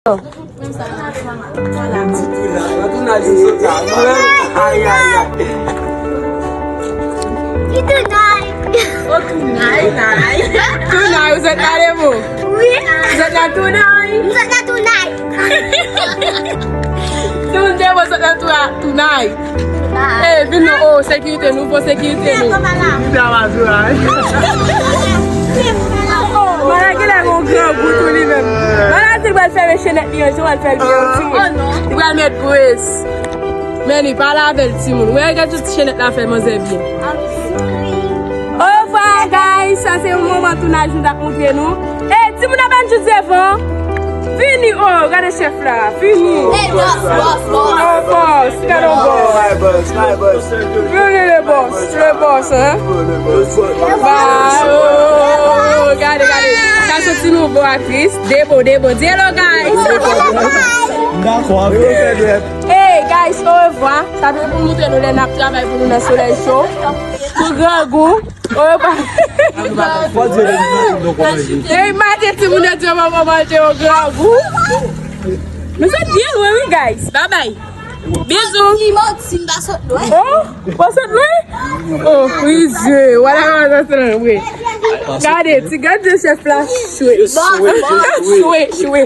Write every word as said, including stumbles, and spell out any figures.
Ti tounay, yon tounay sou sa. Mwen, ay, ay, ay. Ki tounay? O tounay, nay. Tounay, vous êtes là, les mots? Wi. Vous êtes là, tounay? Vous êtes là, tounay? Tout le monde dit, vous êtes là, tounay. Tounay. Eh, vin non, oh, sekirite nou, bon sekirite nou. Vin non, malad. Malad genlè gon grangou tou li menm. Malad di l pral fèmen chenèt li an, jan l fè l byen an, timoun. Li pral met brez. Men li pale avè l, timoun. Wè, gade ti chenèt la fè manzè byen. Orevwa, guys. Sa se yon moman tounaj nou t ap montre nou. Eh, timoun ap ann jou devan. Vini, oh, gade chèf la. Vini. Hey, boss, boss, boss. Oh, boss, gade yon boss. My boss, my boss. Vini le boss, le boss, hein. Ba, oh, gade, gade. Sa se ti nouvo aktris. Debo, Debo. Di hello, guys. Dakò, ok. Hey, guys, orevwa. Sa se pou montre nou lè n ap travay pou nou nan solèy cho. Pou grangou. Orevwa. Fò di yo de nou kòman li. Hey, maten timoun yo di yo manman manje yo grangou. Nou sot byen lwen, wi, guys. Bye bye. Bizou. Li manti, m pa sot lwen. Oh, pa sot lwen? Oh, wi, Dye. Wala, wala, wala, wi. Gade, ti gad de chèf la. Chwe. Chwe, chwe.